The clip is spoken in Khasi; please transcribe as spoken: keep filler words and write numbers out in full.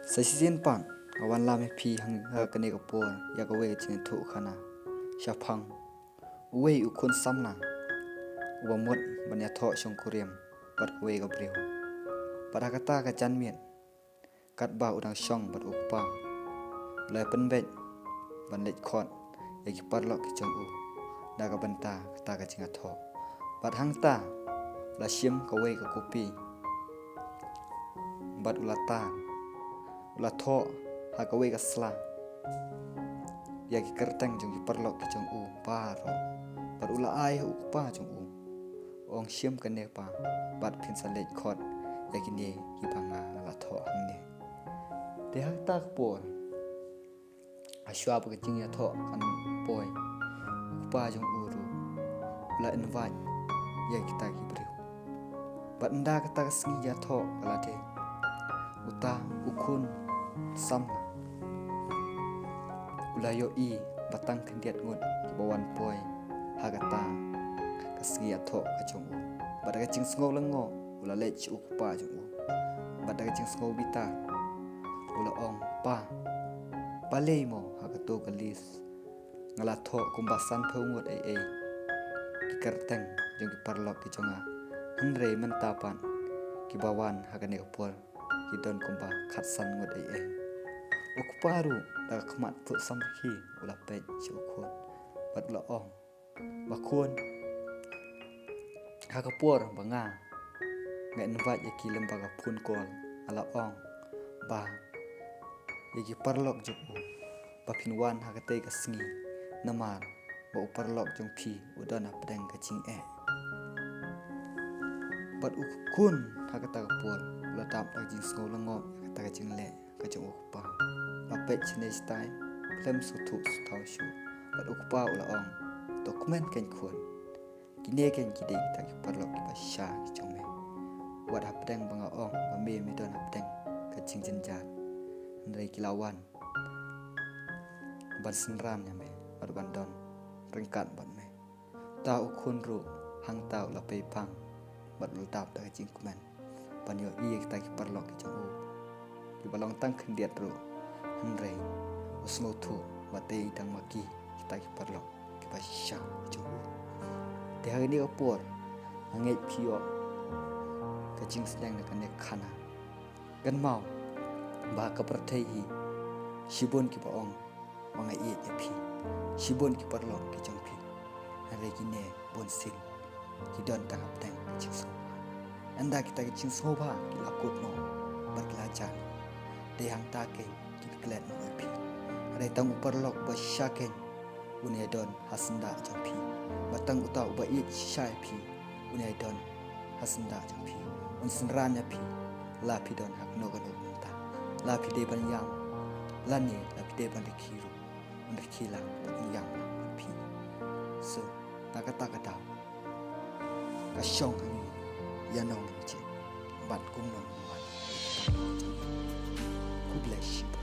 Sa shisien pat nga wanlam ïa phi ha kane ka por ïa kawei ka jingïathuhkhana shaphang uwei u khun samla uba mut ban ïathoh shongkurim bad kawei ka briew. Bad ha kata ka janmiet, katba u dang shong bad u kpa, u la pynbeit ban leit khot ïa ki paralok ki jong u na ka bynta kata ka jingïathoh. Bad hangta u la shim kawei ka kopi bad u la tan, u la thoh ha kawei ka sla ïa ki kyrteng jong ki paralok ki jong u baroh. Bad u la ai ha u kpa jong u, u ong, "Shim kane pa, bad phin sa leit khot ïa kine kiba nga la thoh hangne." Te ha kata ka por, ha shuwa ba ka jingïathoh kan poi, u kpa jong u ruh u la invite ïa kita ki briew. Bad ynda kata ka sngi ïathoh ka la dei, uta u khun samla u la ïohi ba tang khyndiat ngut kiba wan poi ha kata ka sngi ïathoh ka jong u. Bad da ka jingsngew lyngngoh u la leit sha u kpa jong u. Bad da ka jingsngew bitar u la ong, "Pa, balei mo ha kato ka list nga la thoh kumba sanphew ngut ei ei ki kyrteng jong ki paralok ki jong nga, hynrei mynta pat kiba wan ha kane ka por ki don kumba khatsan ngut ei ei." U kpa ruh da ka khmat thuh samrkhie u la peit sha u khun bad u la ong, "Ba khun, ha ka por ba nga, nga invite ïa ki lem bad ka phone call, nga la ong ba ïa ki paralok jong u ba phin wan ha katei ka sngi, namar ba u paralok jong phi u don hapdeng ka jingeh." Bad u khun ha kata ka por u la dap da ka jingsngew lyngngoh ïa kata ka jingleh ka jong u kpa. La peit shane shatai, khlem sngewthuh sngewthaw shuh. Bad u kpa u la ong, "To kmen kein khun. Kine kein ki dei kita ki paralok kiba shisha ki jong me. Wat hapdeng ba nga ong ba me me don hapdeng ka jingjynjar, hynrei ki la wan ban synran ïa me bad ban don ryngkat bad me." Uta u khun ruh hangta u la pei pang bad u la dap da ka jingkmen ban ïohi ïa kita ki paralok ki jong u kiba long tang khyndiat ruh, hynrei u sngewthuh ba dei tang ma ki kita ki paralok kiba shisha ki jong u. Te ha kane ka por nga ngeit phi ïoh ka jingsneng na kane ka khana. Kynmaw ba ha ka pyrthei hi shibun kiba ong ba nga ïeit ïa phi, shibun ki paralok ki jong phi, hynrei kine bunsien ki don tang hapdeng ka jingsngewbha. Ynda kita ki jingsngewbha ki la kut noh bad ki la jan, te hangta kein kin klet noh ïa phi. Hynrei tang u paralok ba shisha kein un ïa don ha syndah jong phi, bad tang uta uba ïeit shisha ïa phi un ïa don ha syndah jong phi, un synran ïa phi la phi don ha kano kano ka bynta, la phi dei ban ïam lane la phi dei ban rkhie ruh, un rkhie lang bad un ïam lang bad phi. So na kata ka daw ka shong hangne, ïa nong hangne bad kumno wan. Khublei shibun.